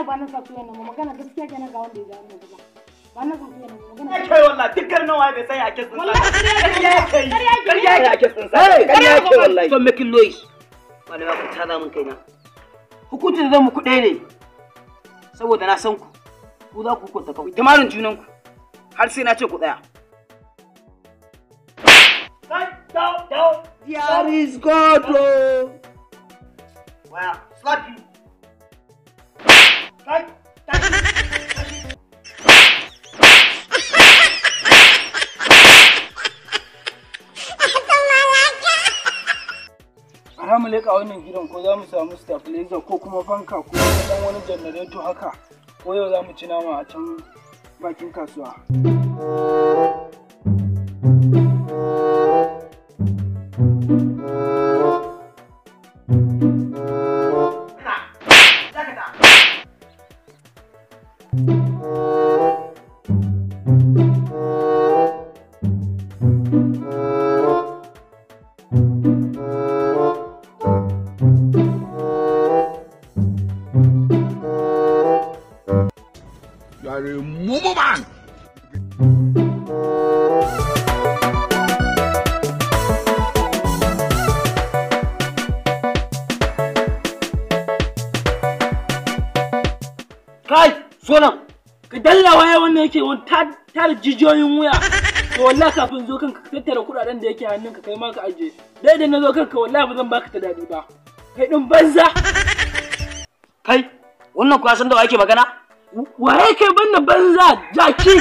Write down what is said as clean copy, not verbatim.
ba na sa tuyan nan magana gaskiya kenan ga wanda ya ja wannan ba. Ba na sa tuyan nan magana. Kai wallahi dukkan nawa bai sai a kitsin sa. Wallahi ƙarya yake a kitsin sa. Ƙarya yake wallahi. Don't make noise. Malama ku tada mun kaina. Hukuncin da zan muku ɗaya ne. Saboda na san ku. Ku za ku hukunta kawai. Tamarin junan ku. Har sai na ce ku tsaya. There is God. Oh. Wow, slap you. Kai, Bara mu leƙa wannan gidan ko za mu samu stabilizer ko kuma fanka ko ɗan wani janareto haka ko yau za mu ci nama a can bakin kasuwa. You are a mumu man. Kai, so nan. Ka dalla waya wannan yake wani tara jijiyoyin wuya. To wallahi kafin zo kanka ka tattara kuɗaɗen da yake hannunka kai ma ka ajiye. Dai idan na zo kanka wallahi ba zan baka ta daɗi ba. Kai ɗin banza. Kai, wannan kuwa san da wa yake magana? Waye kai banna banza jaki.